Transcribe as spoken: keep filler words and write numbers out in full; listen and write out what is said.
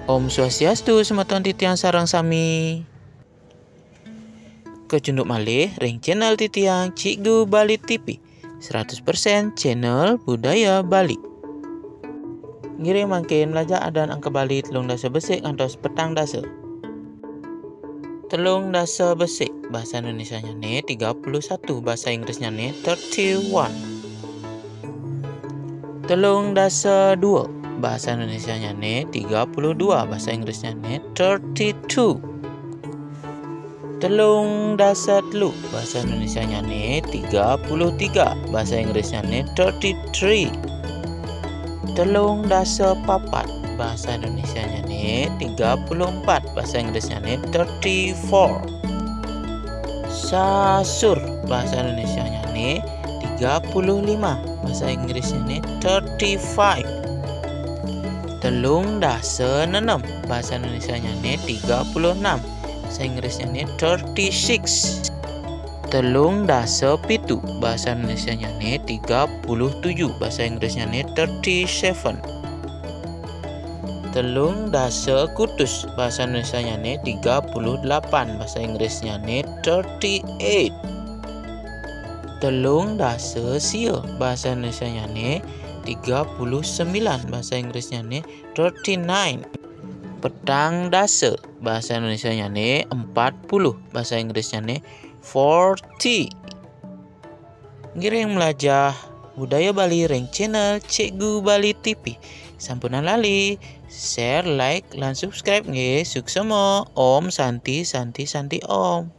Om Swastiastu, semeton titiang sareng sami. Kecunduk malih ring channel titiang, Cikgu Bali T V, seratus persen channel budaya Bali. Ngiring mangkin mlajah adan angka Bali telung dasa besik ngantos petang dasa. Telung dasa besik, bahasa Indonesianya ne tiga puluh satu, bahasa Inggrisnya ne thirty-one. Telung dasa dua, bahasa Indonesianya ne tiga puluh dua, bahasa Inggrisnya ne thirty-two. Telung dasa telu, bahasa Indonesianya ne tiga puluh tiga, bahasa Inggrisnya ne thirty-three. Telung dasa papat, bahasa Indonesianya ne tiga puluh empat, bahasa Inggrisnya ne thirty-four. Sasur, bahasa Indonesianya ne tiga puluh lima, bahasa Inggrisnya ne thirty-five. Telung dasa nenem, bahasa Indonesianya ne tiga puluh enam, bahasa Inggrisnya ne thirty-six. Telung dasa pitu, bahasa Indonesianya ne tiga puluh tujuh, bahasa Inggrisnya ne thirty-seven. Telung dasa kutus, bahasa Indonesianya ne tiga puluh delapan, bahasa Inggrisnya ne thirty-eight. Telung dasa sia, bahasa Indonesianya ne tiga puluh sembilan, bahasa Inggrisnya ne thirty-nine. Petang dasa, bahasa Indonesianya ne empat puluh, bahasa Inggrisnya ne forty. Ngiring mlajah budaya Bali ring channel Cikgu Bali T V. Sampunang lali share, like, lan subscribe nggih. Suksma. Om Santi, Santi, Santi Om.